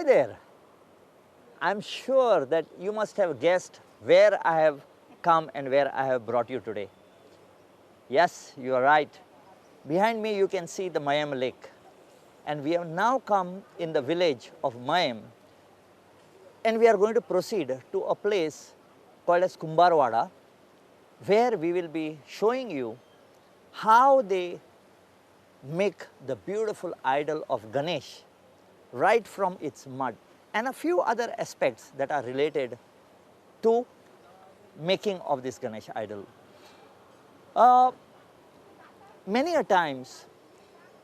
Hi there. I'm sure that you must have guessed where I have come and where I have brought you today. Yes, you are right. Behind me you can see the Mayem Lake. And we have now come in the village of Mayem, and we are going to proceed to a place called as Kumbharwada, where we will be showing you how they make the beautiful idol of Ganesh right from its mud, and a few other aspects that are related to making of this Ganesh idol. Many a times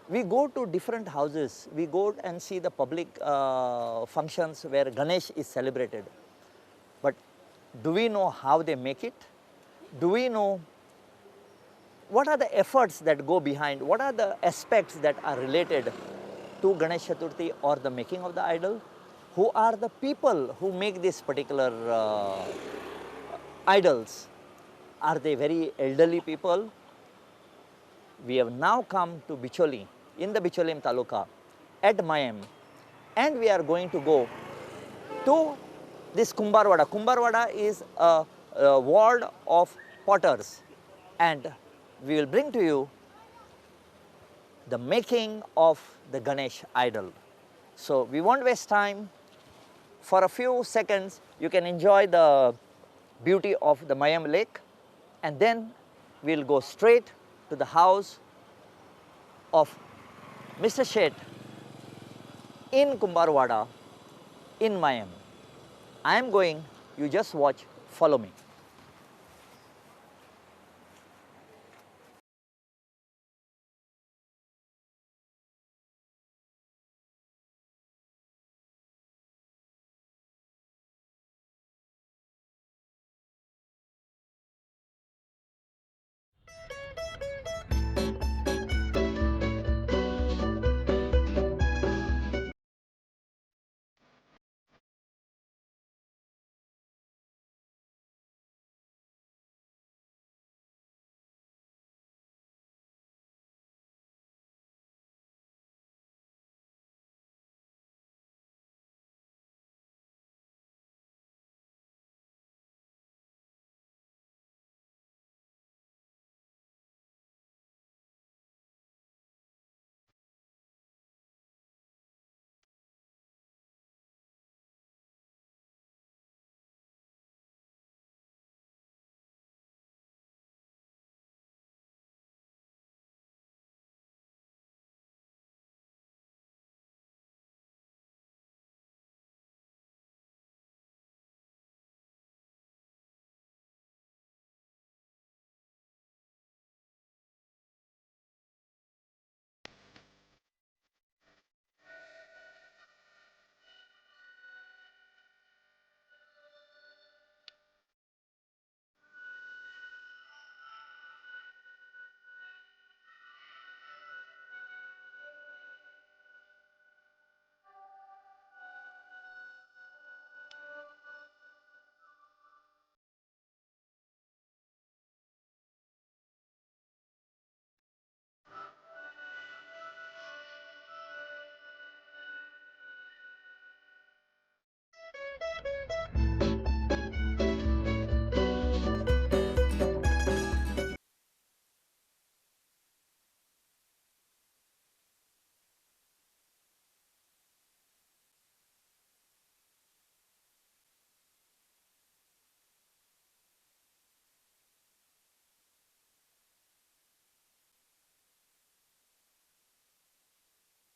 we go to different houses, we go and see the public functions where Ganesh is celebrated. But do we know how they make it? Do we know what are the efforts that go behind? What are the aspects that are related to Ganesh Chaturthi or the making of the idol? Who are the people who make this particular idols? Are they very elderly people? We have now come to Bicholim, in the Bicholim Taluka at Mayem, and we are going to go to this Kumbharwada. Kumbharwada is a ward of potters, and we will bring to you the making of the Ganesh idol. So we won't waste time. For a few seconds, you can enjoy the beauty of the Mayem Lake, and then we'll go straight to the house of Mr. Shet in Kumbharwada in Mayem. I am going, you just watch, follow me.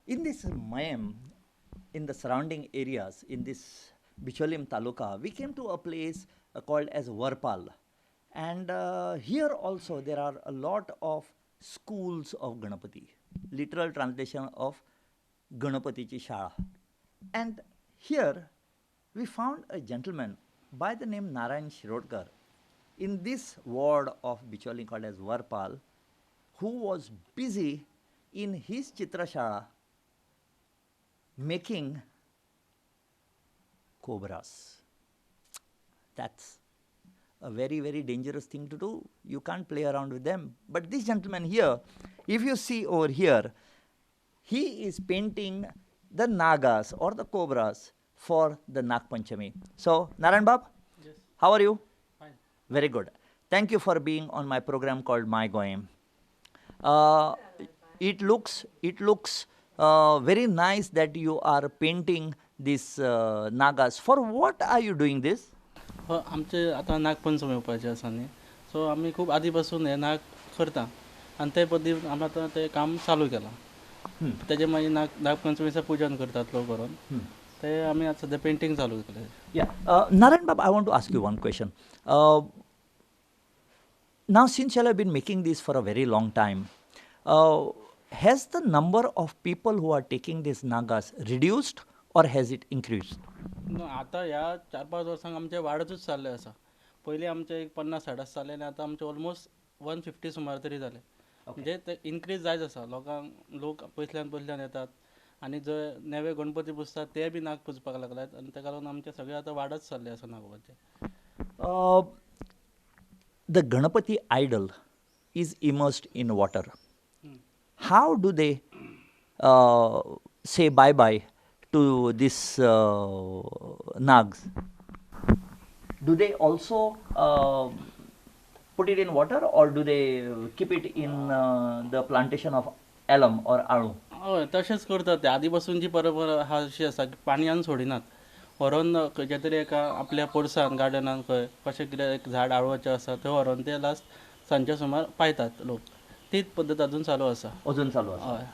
In this Mayem, in the surrounding areas, in this Bicholim Taluka, we came to a place called as Varpal. And here also there are a lot of schools of Ganapati, literal translation of Ganapatichi Shala. And here we found a gentleman by the name Narayan Shirodkar in this ward of Bicholim called as Varpal, who was busy in his Chitrashala making cobras. That's a very, very dangerous thing to do. You can't play around with them. But this gentleman here, if you see over here, he is painting the Nagas or the cobras for the Nagpanchami. So, Narayan Bab, Yes. How are you? Fine. Very good. Thank you for being on my program called My Goem. It looks very nice that you are painting these Nagas. For what are you doing this? आमचे आतां नागपंचम येवपाचे आसा न्ही, so आमी खूब आदी पासून हे नाग करता आनी ते पद्दतीन आमी आतां तें काम चालू केलां. तेजे मागीर नागपंचमी दिसा पुजन करतात लोक व्हरोन, ते आमी आतां सद्या पेंटींग चालू केलें. Yeah. Narayan Bab, I want to ask you one question. Now, since you have been making this for a very long time, has the number of people who are taking these Nagas reduced or has it increased? ना, आतां ह्या 4-5 वर्सांक आमचें वाडतूच चाललें आसा. पयलीं आमचें एक 50-60 आसतालें आनी आतां आमचें ऑलमोस्ट 150 सुमार तरी जालें. म्हणजे ते इनक्रीज जायत आसा. लोकांक लोक पयसल्यान पयसल्यान येतात आनी जे नवे गणपती पुजतात ते बी नाग पुजपाक लागल्यात आनी ताका लागून आमचें सगळें आतां वाडत चल्लें आसा नागोबाचें. The Ganapati idol is immersed in water. How do they say bye-bye to this Nags? Do they also put it in water or do they keep it in the plantation of alum or alu? हय, तशेंच करतात ते. आदी पासून जी परंपरा आहा अशी आसा की पाणयान सोडिनात, व्हरोन खंयच्या तरी एका आपल्या पोरसान गार्डनान खंय कशें कितें एक झाड आळवाचें आसा थंय व्हरोन ते लास्ट सांजच्या सुमार पायतात लोक. तीच पद्दत अजून चालू आसा. अजून चालू आसा. हय.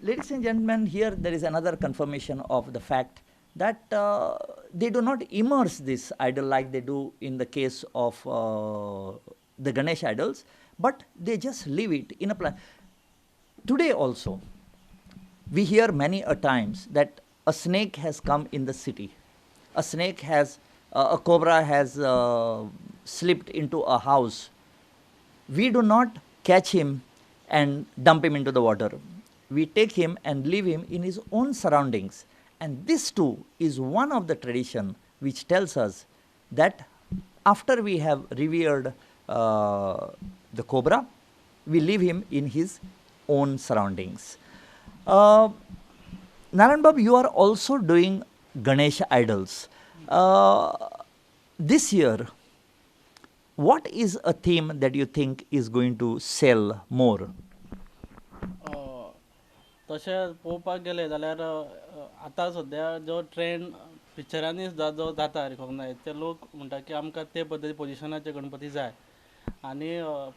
Ladies and gentlemen, here there is another confirmation of the fact that they do not immerse this idol like they do in the case of the Ganesh idols, but they just leave it in a plant. Today also, we hear many a times that a snake has come in the city. A snake has, a cobra has slipped into a house. We do not catch him and dump him into the water. We take him and leave him in his own surroundings. And this too is one of the tradition which tells us that after we have revered the cobra, we leave him in his own surroundings. Narayan Bab, you are also doing Ganesh idols. This year, what is a theme that you think is going to sell more? तशें पळोवपाक गेलें जाल्यार आतां सद्या जो trend पिक्चरांनी सुद्दां जो जाता रिकॉग्नायज, ते लोक म्हणटा की आमकां ते पद्दती पोजिशनाचे गणपती जाय. आनी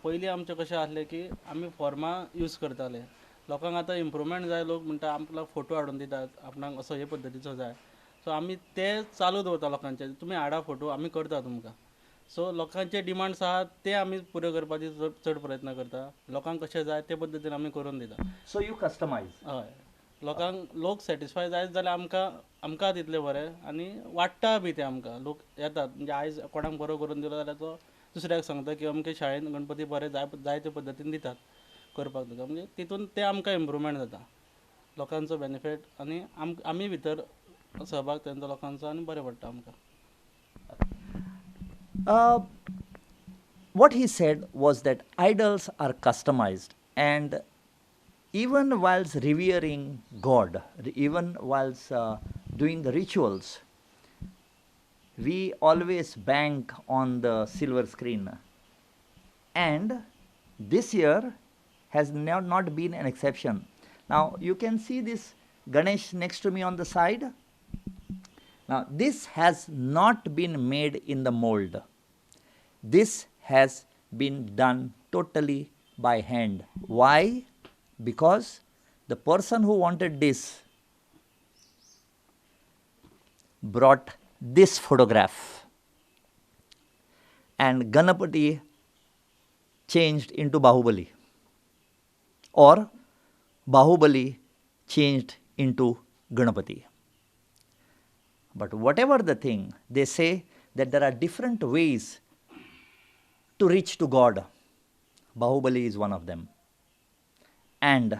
पयलीं आमचें कशें आसलें की आमी फॉर्मां यूज करताले. लोकांक आतां इम्प्रूवमेंट जाय, लोक म्हणटा आमकां फोटो हाडून दितात, आपणाक असो हे पद्दतीचो जाय. सो आमी ते चालू दवरता लोकांचे, तुमी हाडा फोटो आमी करता तुमकां. सो लोकांचे डिमांड्स आहात ते आमी पुरे करपाची चड प्रयत्न करता. लोकांक कशें जाय ते पद्दतीन आमी करून दिता. So you customize. हय, लोकांक लोक सॅटिस्फाय जायत जाल्यार आमकां तितलें बरें आनी वाडटा बी ते आमकां. लोक येतात, म्हणजे आयज कोणाक बरो करून दिलो जाल्यार तो दुसऱ्याक सांगता की अमके शाळेन गणपती बरे जाय ते पद्दतीन दितात करपाक दिता. म्हणजे तितून ते आमकां इम्प्रूवमेंट जाता, लोकांचो बेनिफीट आनी आमी भितर सहभाग तेंचो लोकांचो आनी बरें पडटा आमकां. What he said was that idols are customized, and even whilst revering God, even whilst doing the rituals, we always bank on the silver screen. And this year has not been an exception. Now you can see this Ganesh next to me on the side. Now this has not been made in the mold. This has been done totally by hand. Why? Because the person who wanted this brought this photograph, and Ganapati changed into Bahubali, or Bahubali changed into Ganapati. But whatever the thing, they say that there are different ways to reach to God. Bahubali is one of them. And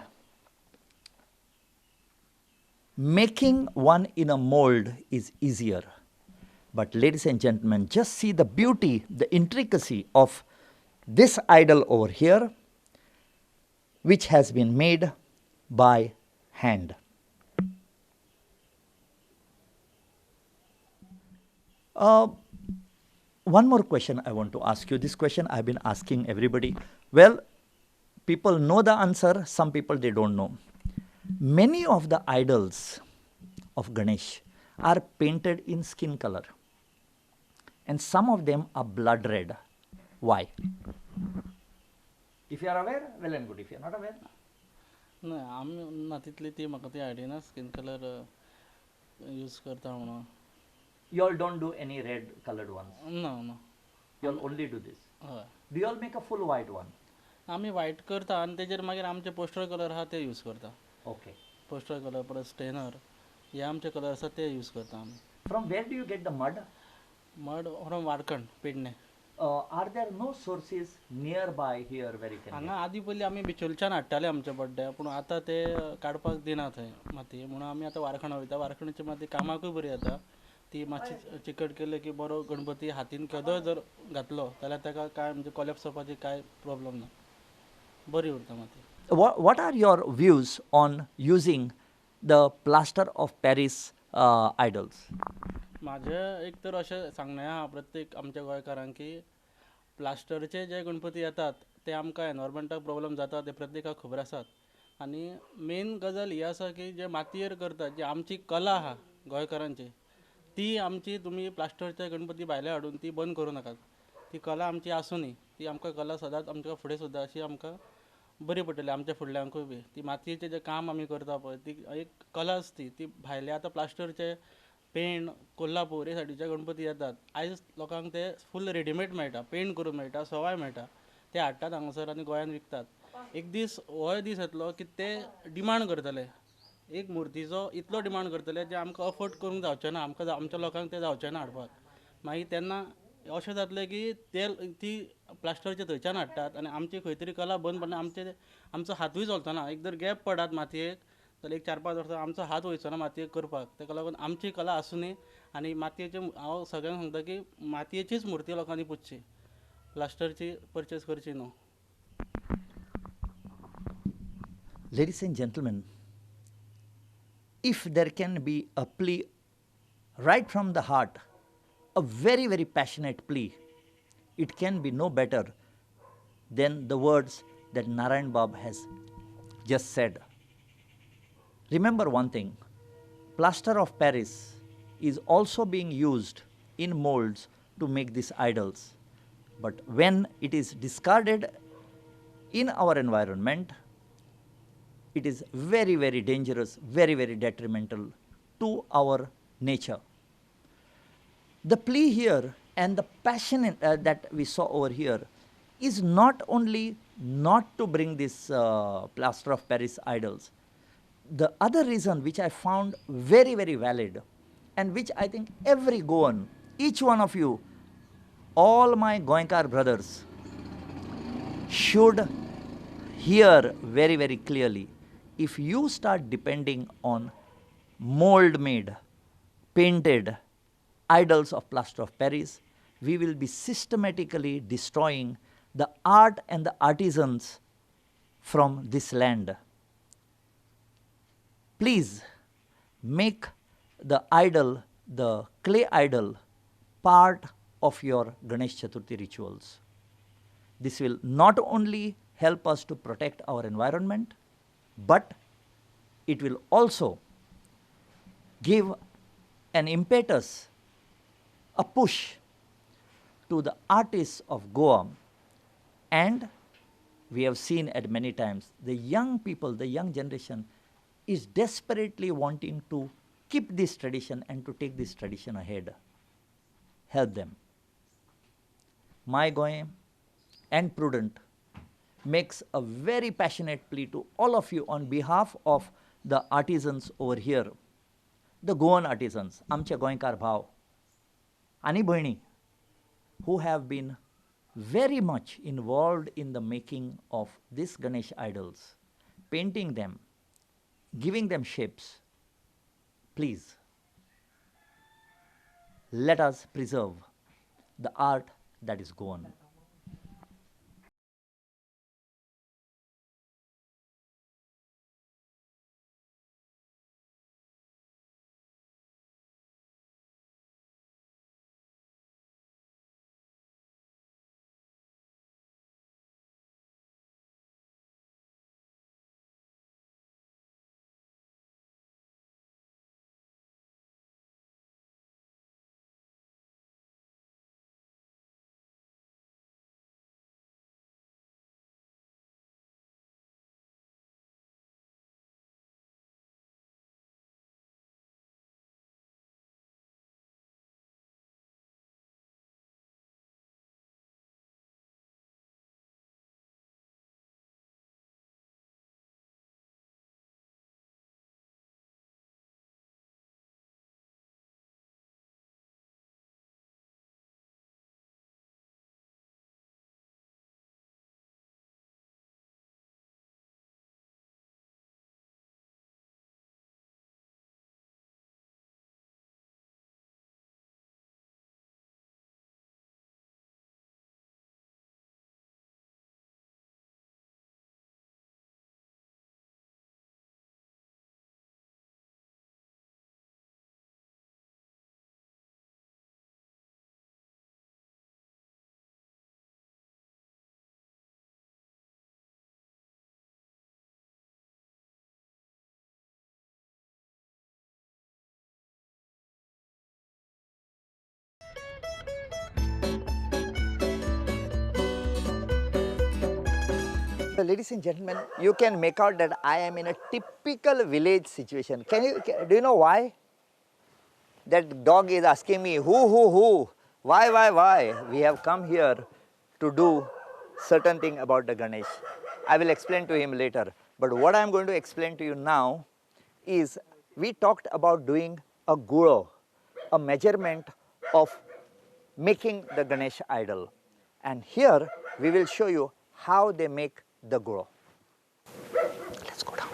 making one in a mold is easier. But ladies and gentlemen, just see the beauty, the intricacy of this idol over here, which has been made by hand. One more question I want to ask you. This question I've been asking everybody. Well, people know the answer, some people they don't know. Many of the idols of Ganesh are painted in skin color, and some of them are blood red. Why? If you are aware, well and good. If you are not aware, ना, आमी ना तितली ती म्हाका ती idea ना skin colour use करता म्हणून. You all don't do any red colored ones? ना ना. You all only do this? हय. Do you all make a full white one? आमी वायट करता आनी तेजेर मागीर आमचे पोस्टर कलर आहा ते यूज करता. Okay. Poster colour परत स्टेनर हे आमचे कलर आसा ते यूज करता आमी. From where do you get the mud? Mud from Warkhand, Pedne. Are there no sources nearby here where you can हांगा आदी पयलीं आमी बिचोलच्यान हाडटाले आमच्या बड्ड्या, पूण आतां ते काडपाक दिना थंय माती, म्हणून आमी आतां वारखंडा वयता. वारखंडची माती कामाकूय बरी जाता, ती मातशी चिकट केली की बरो गणपती हातीन केदोय जर घातलो जाल्यार ताका कांय म्हणजे कोलॅप्स जावपाची कांय प्रॉब्लम ना, बरी उरता माती. What are your views on using the plaster of Paris idols? म्हाजें एक तर अशें सांगणें आहा प्रत्येक आमच्या गोंयकारांक की प्लास्टरचे जे गणपती येतात ते आमकां एनवायरमेंटाक प्रॉब्लम जाता ते प्रत्येकाक खबर आसात. आनी मेन गजाल ही आसा की जे मातयेर करतात, जी आमची कला आहा गोंयकारांची, ती आमची तुमी प्लास्टरचे गणपती भायले हाडून ती बंद करूं नाकात. ती कला आमची आसूं न्ही, ती आमकां कला सदांच आमकां फुडें सुद्दां अशी आमकां बरी पडटली आमच्या फुडल्यांकूय बी. ती मातयेचें जें काम आमी करता पळय ती एक कलाच ती, ती भायले आतां प्लास्टरचे पेण कोल्हापूर हे सायडीचे गणपती येतात, आयज लोकांक ते फूल रेडीमेड मेळटा, पेंट करून मेळटा, सवाय मेळटा, ते हाडटात हांगासर आनी गोंयांत विकतात. एक दीस होय दीस येतलो की ते डिमांड करतले, एक मुर्तीचो इतलो डिमांड करतले जे आमकां अफोर्ड करूंक जावचें ना, आमकां आमच्या लोकांक ते जावचें ना हाडपाक. मागीर तेन्ना अशें जातलें की ते ती प्लास्टरचे थंयच्यान हाडटात आनी आमची खंय तरी कला बंद पडना, आमचे आमचो हातूय चलचो ना. एक जर गॅप पडात मातयेक जाल्यार एक 4-5 वर्सां आमचो हात वयचो ना मातयेक करपाक. ताका लागून आमची कला आसूं न्ही आनी मातयेचे हांव सगळ्यांक सांगता की मातयेचीच मुर्ती लोकांनी पुजची, प्लास्टरची परचेज करची न्हू. Ladies and gentlemen, if there can be a plea right from the heart, a very, very passionate plea, it can be no better than the words that Narayan Bab has just said. Remember one thing, plaster of Paris is also being used in molds to make these idols. But when it is discarded in our environment, it is very, very dangerous, very, very detrimental to our nature. The plea here and the passion that we saw over here is not only not to bring this plaster of Paris idols. The other reason which I found very, very valid and which I think every Goan, each one of you, all my Goenkar brothers should hear very, very clearly. If you start depending on mold-made, painted idols of plaster of Paris, we will be systematically destroying the art and the artisans from this land. Please make the idol, the clay idol, part of your Ganesh Chaturthi rituals. This will not only help us to protect our environment, but it will also give an impetus, a push to the artists of Goa. And we have seen at many times, the young people, the young generation is desperately wanting to keep this tradition and to take this tradition ahead. Help them. My Goa and Prudent makes a very passionate plea to all of you on behalf of the artisans over here, the Goan artisans, आमचे गोंयकार भाव आनी भयणी, who have been very much involved in the making of these Ganesh idols, painting them, giving them shapes. Please, let us preserve the art that is Goan. Ladies and gentlemen, you can make out that I am in a typical village situation. Do you know why? That dog is asking me, who, why? We have come here to do certain thing about the Ganesh. I will explain to him later. But what I am going to explain to you now is we talked about doing a gulo, a measurement of making the Ganesh idol. And here we will show you how they make the gulo. Let's go down.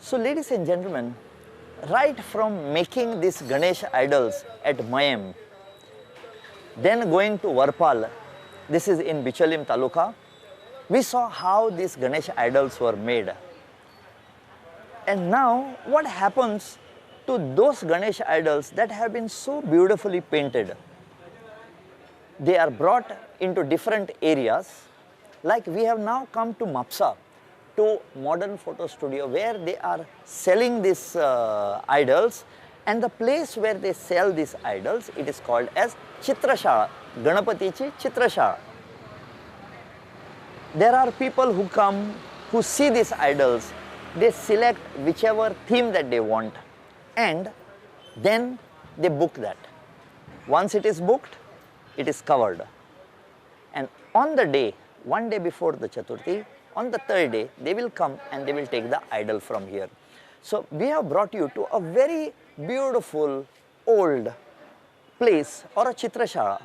So ladies and gentlemen, right from making these Ganesh idols at Mayem, then going to Varpal, this is in Bicholim Taluka, we saw how these Ganesh idols were made. And now what happens to those Ganesh idols that have been so beautifully painted? They are brought into different areas. Like we have now come to Mapsa, to Modern Photo Studio, where they are selling these idols, and the place where they sell these idols, it is called as Chitrashala, Ganapatichi Chitrashala. There are people who come, who see these idols, they select whichever theme that they want, and then they book that. Once it is booked, it is covered. And on the day, one day before the Chaturthi, on the third day, they will come and they will take the idol from here. So we have brought you to a very beautiful old place or a Chitrashala,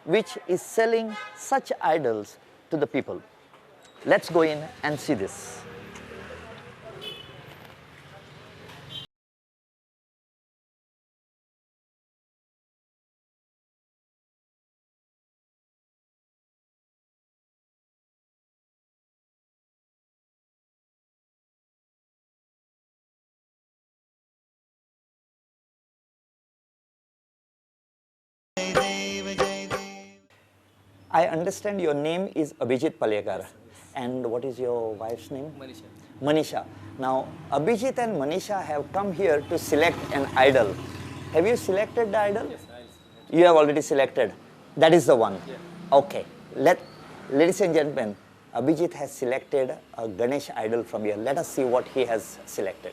which is selling such idols to the people. Let's go in and see this. I understand your name is Abhijit Palyekar. Yes. And what is your wife's name? Manisha. Manisha. Now, Abhijit and Manisha have come here to select an idol. Have you selected the idol? Yes, I selected. You have already selected. That is the one? Yeah. Okay. Ladies and gentlemen, Abhijit has selected a Ganesh idol from here. Let us see what he has selected.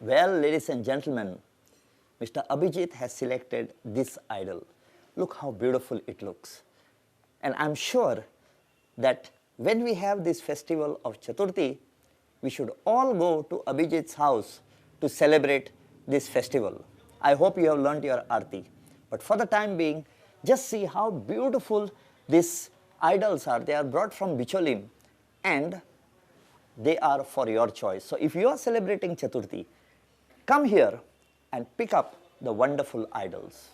Well, ladies and gentlemen, Mr. Abhijit has selected this idol. Look how beautiful it looks. And I'm sure that when we have this festival of Chaturthi, we should all go to Abhijit's house to celebrate this festival. I hope you have learnt your Aarti. But for the time being, just see how beautiful these idols are. They are brought from Bicholim and they are for your choice. So if you are celebrating Chaturthi, come here and pick up the wonderful idols.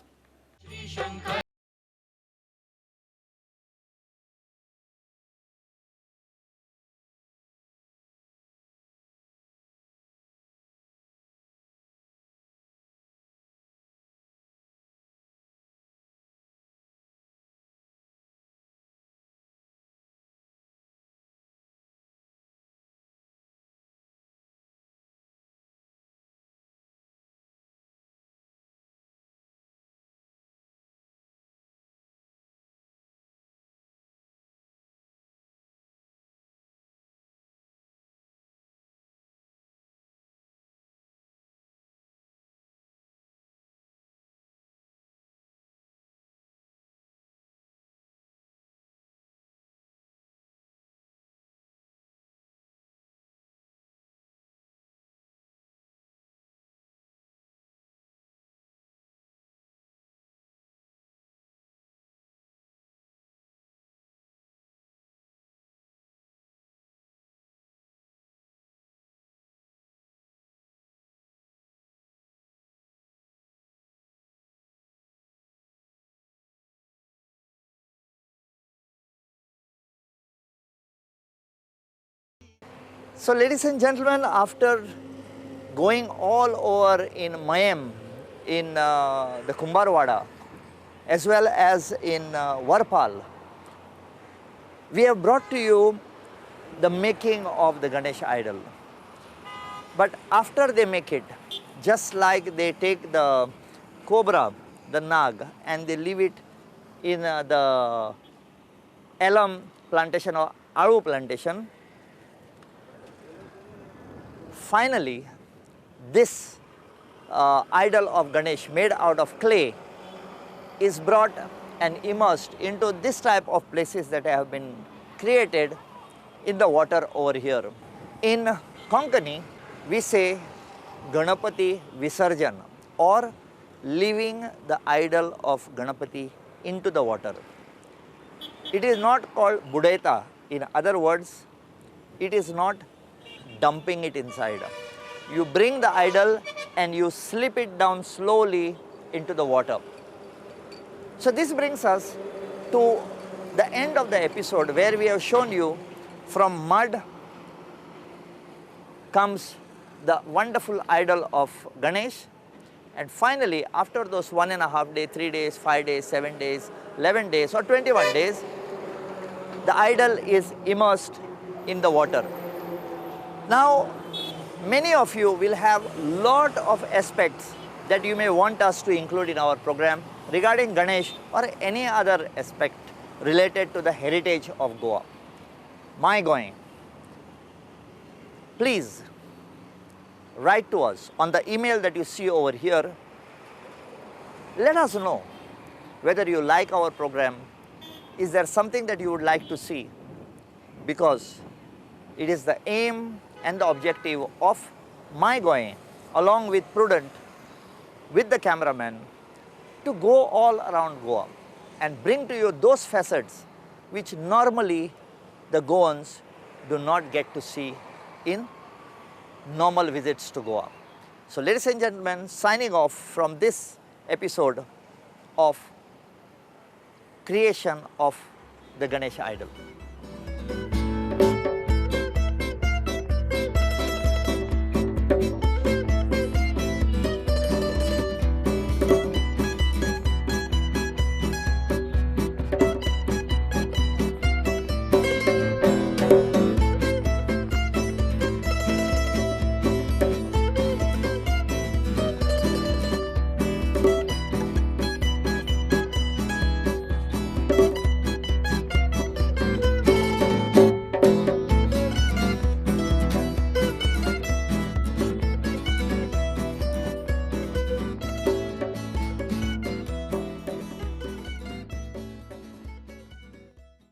So ladies and gentlemen, after going all over in Mayem, in the Kumbharwada, as well as in Varpal, we have brought to you the making of the Ganesh idol. But after they make it, just like they take the cobra, the nag, and they leave it in the alum plantation or aru plantation, finally, this idol of Ganesh made out of clay is brought and immersed into this type of places that have been created in the water over here. In Konkani, we say Ganapati Visarjan, or leaving the idol of Ganapati into the water. It is not called Budeta. In other words, it is not dumping it inside. You bring the idol and you slip it down slowly into the water. So this brings us to the end of the episode, where we have shown you from mud comes the wonderful idol of Ganesh, and finally after those 1.5 days, 3 days, 5 days, 7 days, 11 days or 21 days, the idol is immersed in the water. Now, many of you will have lot of aspects that you may want us to include in our program regarding Ganesh or any other aspect related to the heritage of Goa. My Goem. Please write to us on the email that you see over here. Let us know whether you like our program. Is there something that you would like to see? Because it is the aim and the objective of My Goem, along with Prudent, with the cameraman, to go all around Goa and bring to you those facets which normally the Goans do not get to see in normal visits to Goa. So ladies and gentlemen, signing off from this episode of creation of the Ganesha idol.